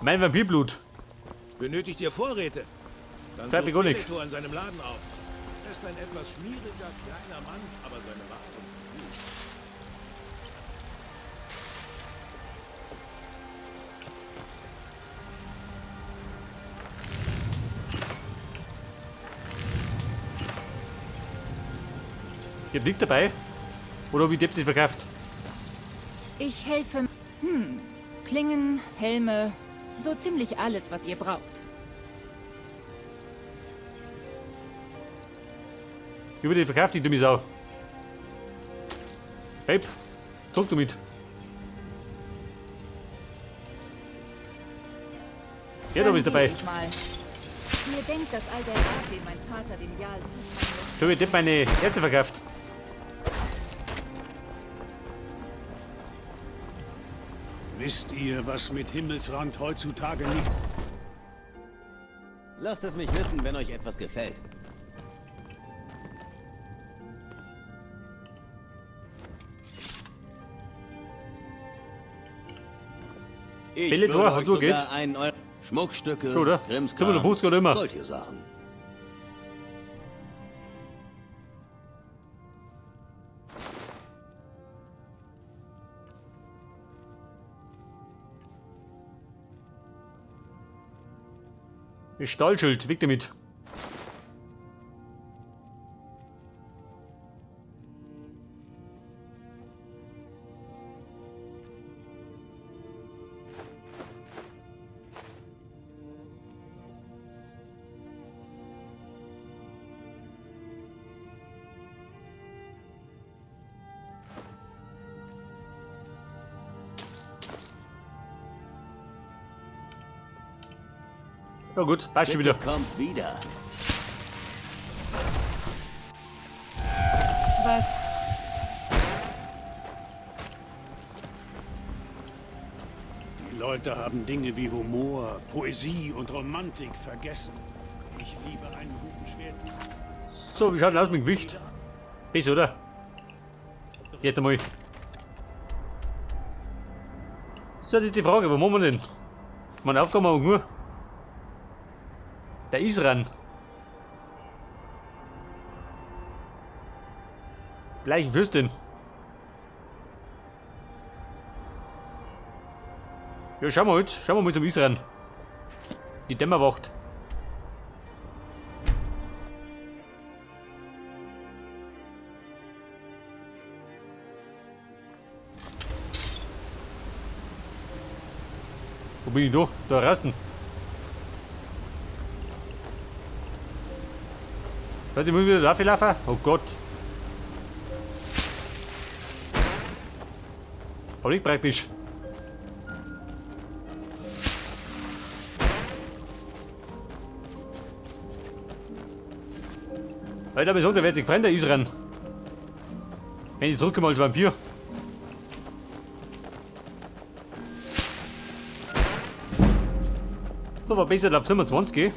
Mein Vampirblut. Benötigt ihr Vorräte? Dann Bleib sucht ich auch nicht. Benito an seinem Laden auf. Er ist ein etwas schmieriger, kleiner Mann, aber seine Waren sind gut. Ich hab nichts dabei. Oder wie Depp das verkauft? Ich helfe. Klingen, Helme, so ziemlich alles, was ihr braucht. Über die verkauft, die dumme Sau. Hey, zurück damit. Ja, da Dann bist du dabei. geh ich mal. Ihr denkt, dass all der Rat, den mein Vater dem Jarl zuteilt. Du, ich hab meine Herze verkauft. Wisst ihr, was mit Himmelsrand heutzutage nicht... Lasst es mich wissen, wenn euch etwas gefällt. Ich Belethor, würde hat euch so sogar geht. einen Eu- Schmuckstücke, Oder? Krimskrams, 750 oder immer. solche Sachen. Stahlschild, weg damit. Ja gut, passt schon Bitte wieder. kommt wieder. Was? Die Leute haben Dinge wie Humor, Poesie und Romantik vergessen. Ich liebe einen guten Schwert. So, wie schaut denn aus mit dem Gewicht? Besser, oder? Jetzt einmal. So, das ist die Frage, wo machen wir denn? Meine Aufgabe haben wir nur. Der Isran. Bleichenfürstin. Ja, schauen wir halt. Schauen wir mal zum Isran. Die Dämmerwacht. Wo bin ich da? Da rasten. Warte, ich muss wieder da laufen? Oh Gott. Aber nicht praktisch. Alter, wieso? Der wird sich freuen, der Isran. Wenn ich zurückkomme als Vampir. So, war besser auf 27, gell?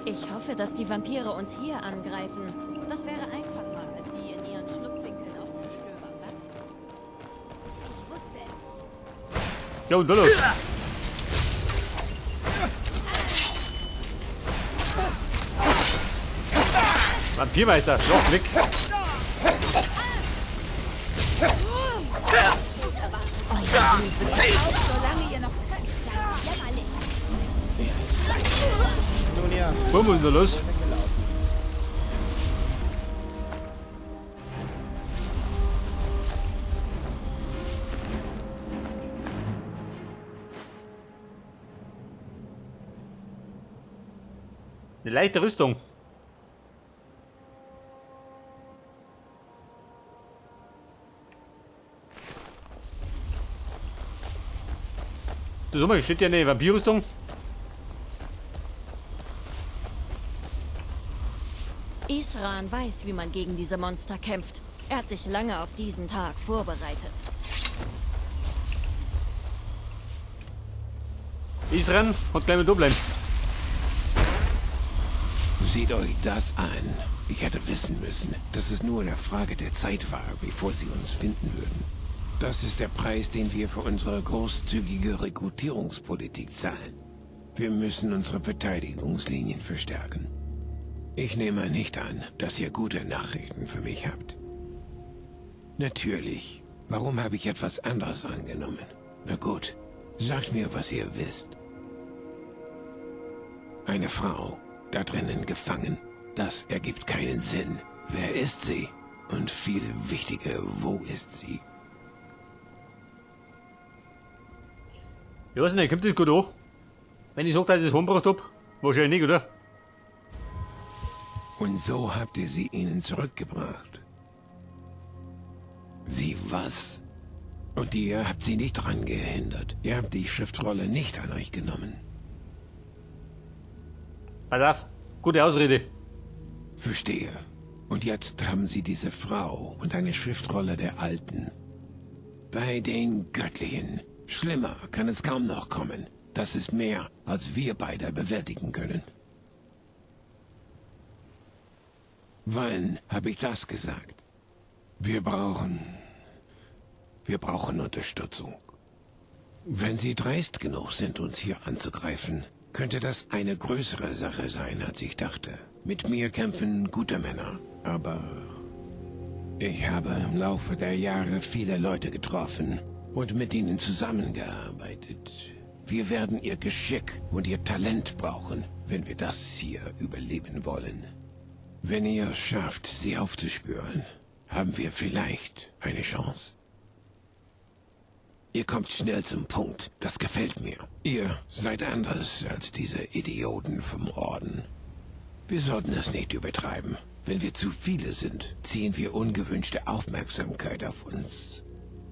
Ich hoffe, dass die Vampire uns hier angreifen. Das wäre einfacher, als sie in ihren Schlupfwinkeln aufzustöbern, was? Ich wusste es. Ja, und da los. Vampirmeister, noch weg. Solange ihr noch könnt, seid jämmerlich. Nun ja. Wo muss denn da los? Eine leichte Rüstung. Du, sag mal, steht ja eine Vampirrüstung? Isran weiß, wie man gegen diese Monster kämpft. Er hat sich lange auf diesen Tag vorbereitet. Isran hat gleich mit da bleiben. Seht euch das an. Ich hätte wissen müssen, dass es nur eine Frage der Zeit war, bevor sie uns finden würden. Das ist der Preis, den wir für unsere großzügige Rekrutierungspolitik zahlen. Wir müssen unsere Verteidigungslinien verstärken. Ich nehme nicht an, dass ihr gute Nachrichten für mich habt. Natürlich. Warum habe ich etwas anderes angenommen? Na gut, sagt mir, was ihr wisst. Eine Frau, da drinnen gefangen. Das ergibt keinen Sinn. Wer ist sie? Und viel wichtiger, wo ist sie? Ich weiß nicht, kommt das gut an? Wenn ich sag, dass ich das heimgebracht hab? Wahrscheinlich nicht, oder? Und so habt ihr sie ihnen zurückgebracht. Sie was? Und ihr habt sie nicht dran gehindert. Ihr habt die Schriftrolle nicht an euch genommen. Pass auf, gute Ausrede. Verstehe. Und jetzt haben sie diese Frau und eine Schriftrolle der Alten. Bei den Göttlichen. Schlimmer kann es kaum noch kommen. Das ist mehr, als wir beide bewältigen können. Wann habe ich das gesagt? Wir brauchen Unterstützung. Wenn sie dreist genug sind, uns hier anzugreifen, könnte das eine größere Sache sein, als ich dachte. Mit mir kämpfen gute Männer, aber ich habe im Laufe der Jahre viele Leute getroffen und mit ihnen zusammengearbeitet. Wir werden ihr Geschick und ihr Talent brauchen, wenn wir das hier überleben wollen. Wenn ihr es schafft, sie aufzuspüren, haben wir vielleicht eine Chance. Ihr kommt schnell zum Punkt. Das gefällt mir. Ihr seid anders als diese Idioten vom Orden. Wir sollten es nicht übertreiben. Wenn wir zu viele sind, ziehen wir ungewünschte Aufmerksamkeit auf uns.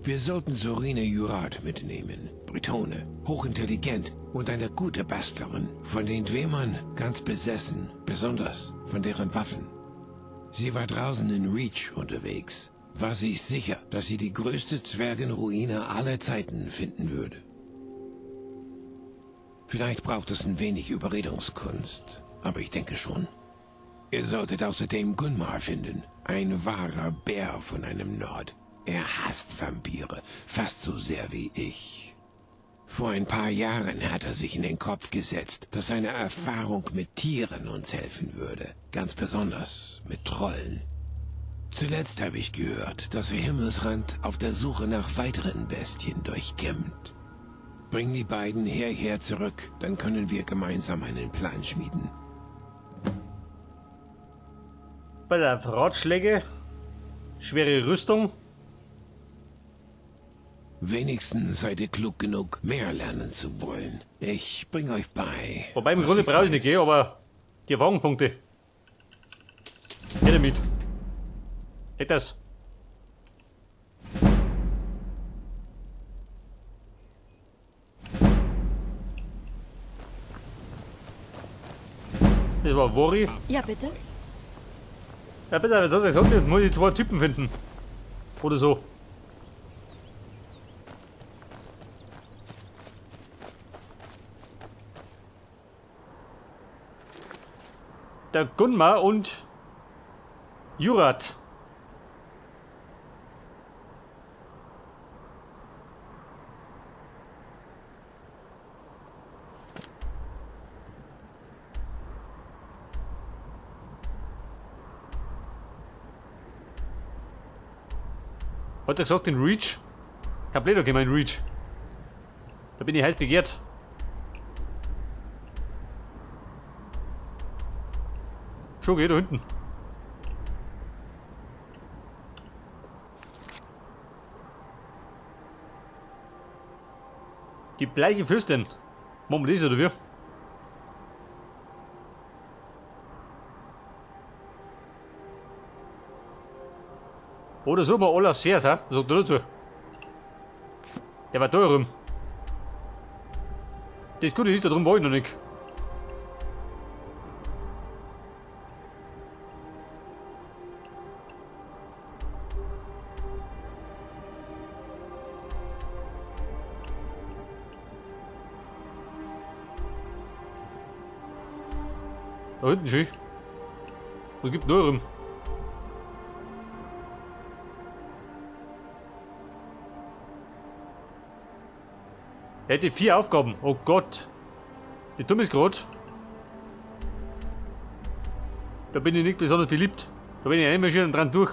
Wir sollten Sorine Jurat mitnehmen. Bretone, hochintelligent und eine gute Bastlerin. Von den Dwemern ganz besessen, besonders von deren Waffen. Sie war draußen in Reach unterwegs. War sich sicher, dass sie die größte Zwergenruine aller Zeiten finden würde. Vielleicht braucht es ein wenig Überredungskunst, aber ich denke schon. Ihr solltet außerdem Gunmar finden, ein wahrer Bär von einem Nord. Er hasst Vampire, fast so sehr wie ich. Vor ein paar Jahren hat er sich in den Kopf gesetzt, dass seine Erfahrung mit Tieren uns helfen würde, ganz besonders mit Trollen. Zuletzt habe ich gehört, dass er Himmelsrand auf der Suche nach weiteren Bestien durchkämmt. Bring die beiden hierher zurück, dann können wir gemeinsam einen Plan schmieden. Bei der Ratschläge, schwere Rüstung. Wenigstens seid ihr klug genug, mehr lernen zu wollen. Ich bring euch bei. Wobei im Grunde brauche ich nicht, aber die Erfahrungspunkte. Her damit. Geht das? Das war Wori. Ja, bitte? Ja, bitte, das hat er gesagt, jetzt muss ich zwei Typen finden. Oder so. Der Gunmar und Jurat. Hat er gesagt, in Reach? Ich hab Leder gemeint, Reach. Da bin ich heiß begehrt. Schon geht da hinten. Die bleiche Fürstin. Machen wir das oder wie? Oder so mal Olafs Vers, hä? Was sagt er dazu? Der war da rum. Das Gute ist, da drum war ich noch nicht. Da hinten schön. Was gibt nur rum? Er hätte 4 Aufgaben. Oh Gott. Wie dumm ist grad. Da bin ich nicht besonders beliebt. Da bin ich einmarschiert und dran durch.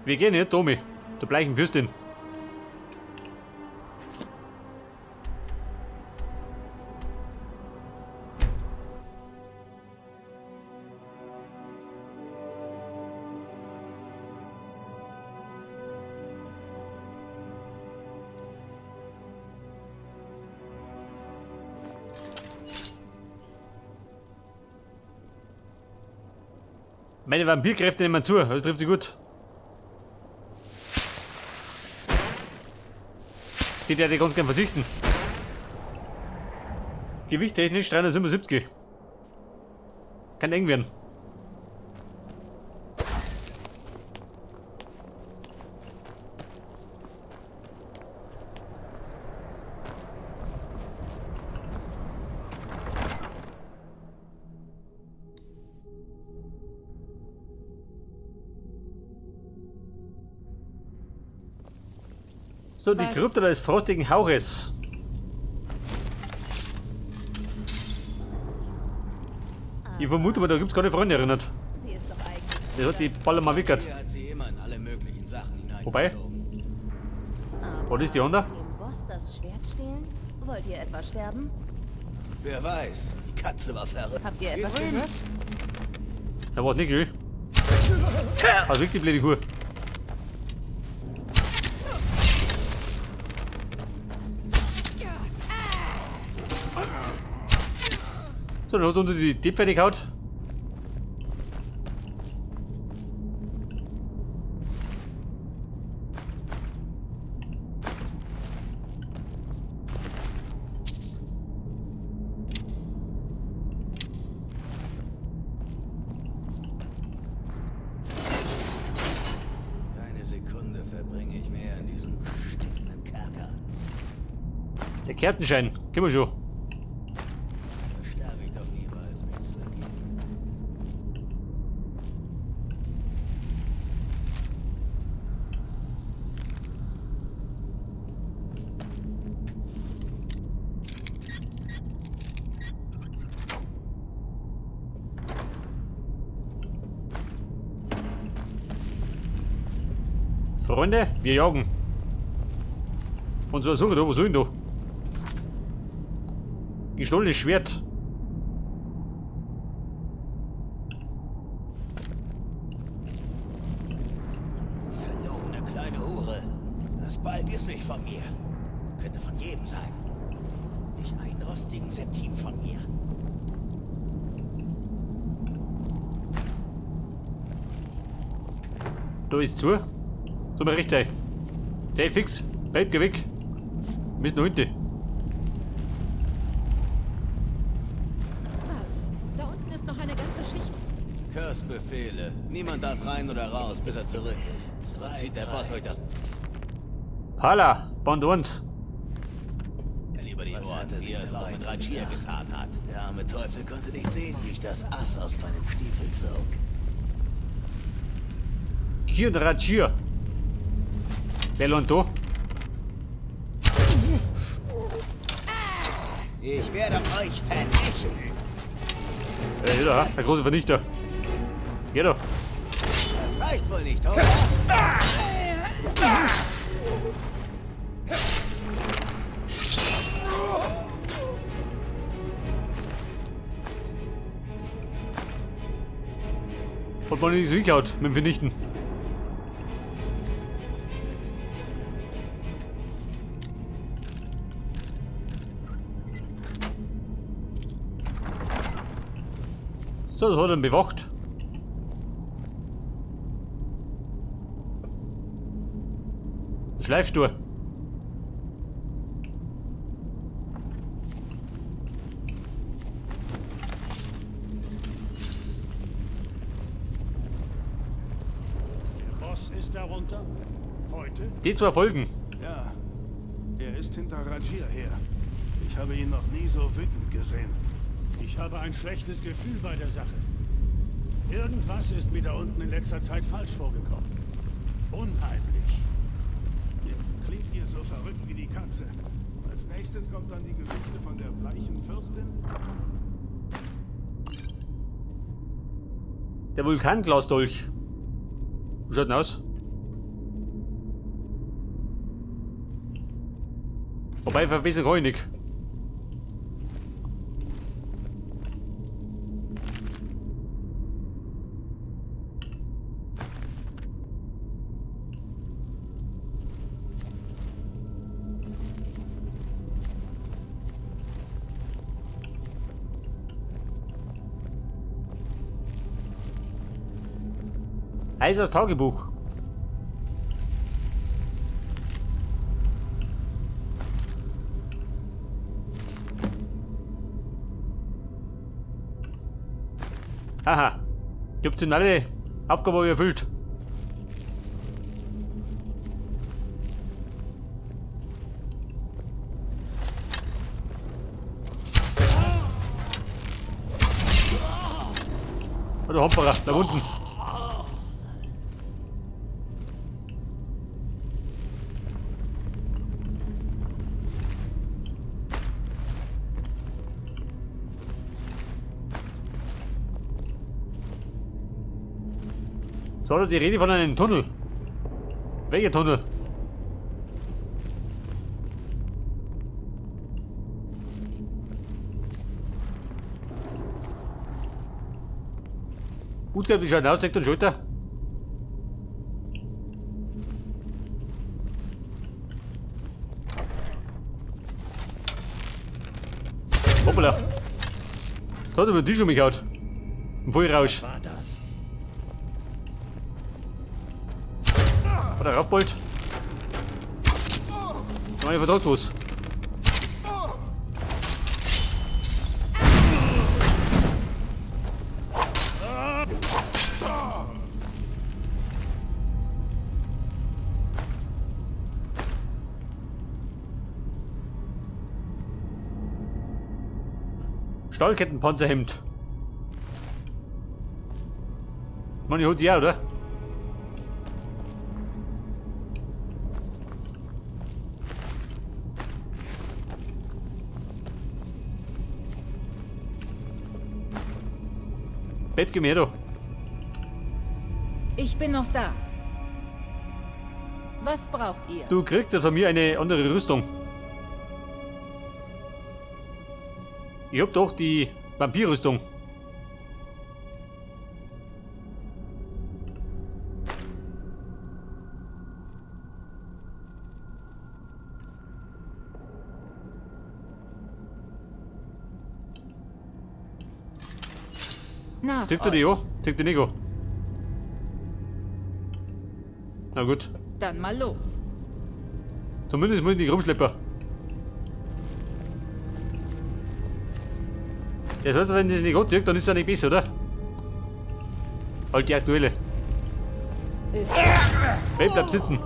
Wir gehen nicht, Tommy. Der bleichen Fürstin. Meine Vampirkräfte nehmen zu, das trifft sie gut. Die werde ich ganz gern verzichten. Gewichttechnisch 377. Kann eng werden. So, die Krypta des frostigen Hauches. Ich vermute mal, da gibt's keine Freunde erinnert. Sie ist doch eigentlich. Das hat die Baller mal wickert. Wobei? Was ist die Honda? Dem Boss das Schwert stehlen? Wollt ihr etwa sterben? Wer weiß, die Katze war verrückt. Habt ihr etwas gehört? Da war nicht, gell? Also wirklich blöde Kuh. So, dann hat unter die Depp fertig gehaut. Keine Sekunde verbringe ich mehr in diesem stinkenden Kerker. Der Kerzenschein, können wir schon. Sterbe ich doch lieber, als mich zu ergeben. Freunde, wir jagen. Und zwar suche ich da, was soll ich denn da? Gestohlenes Schwert. Verlogene kleine Hure. Das Balg ist nicht von mir. Könnte von jedem sein. Nicht einen rostigen Septim von mir. Da ist zu. So, mal rechts sein. Der fix. Bleib, geh weg. Wir müssen nach hinten. Was? Da unten ist noch eine ganze Schicht. Curse Befehle. Niemand darf rein oder raus, bis er zurück ist. Sonst zieht der Boss euch das. Pala, Band 1. Lieber die Ohren, wie er es auch mit Rajir getan hat. Der arme Teufel konnte nicht sehen, wie ich das Ass aus meinem Stiefel zog. Hier und Rajir. Wer lohnt da? Ich werde euch vernichten. Ja, der große Vernichter. Geh doch. Das reicht wohl nicht, oder? Hat man nicht so hingehauen mit dem Vernichten. So, das hat er bewacht. Schleifstur. Der Boss ist darunter? Heute? Die zwei Folgen. Ja, er ist hinter Rajir her. Ich habe ihn noch nie so wütend gesehen. Ich habe ein schlechtes Gefühl bei der Sache. Irgendwas ist mir da unten in letzter Zeit falsch vorgekommen. Unheimlich. Jetzt klingt ihr so verrückt wie die Katze. Als nächstes kommt dann die Geschichte von der bleichen Fürstin. Der Vulkanglasdolch. Wie schaut denn aus? Wobei, verbessern kann ich nicht. Eisers Tagebuch. Aha. Die optionale Aufgabe erfüllt. Oh, der Hopperer, da unten. So, die Rede von einem Tunnel. Welcher Tunnel? Utgard, wie schaut aus? Deckt und Schulter. Hoppala. Da hat über den Tisch umgehauen. Im Vollrausch. Was war das? Oder Raubbold. Neue Vertraglos. Stahlkettenpanzerhemd. Ich meine, ich hol sie auch, oder? Bett, geh mir her, da. Ich bin noch da. Was braucht ihr? Du kriegst ja von mir eine andere Rüstung. Ich hab doch die Vampirrüstung. Nach Zieht er die euch. an? Zieht die nicht an? Na gut. Dann mal los. Zumindest muss ich nicht rumschleppen. Ja, sonst, wenn das nicht anzieht, dann ist es ja nicht besser, oder? Halt die aktuelle. Ist Hey, bleib sitzen.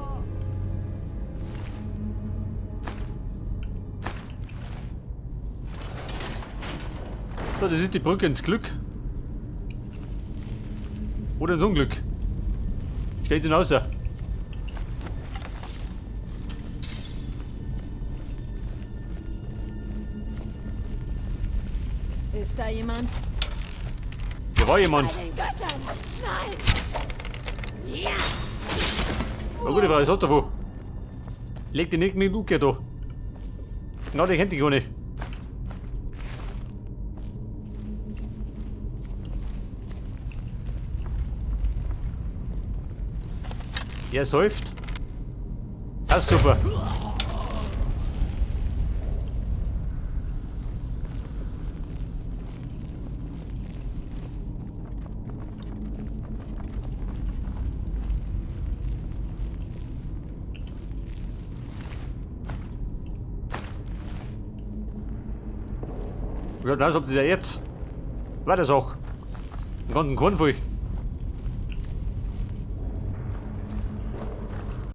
So, das ist die Brücke ins Glück. Oder ins Unglück. Stellt ihn außer. Ist da jemand? Hier war jemand. Bei den Göttern! Nein! Ja! Na gut, ich war jetzt davon. Leg dich nicht mit dem Uke da. Na, den kennt ich gar nicht. Er säuft. Das ist super. Ja, das habt ihr ja jetzt. War das auch. Den ganzen Korn voll.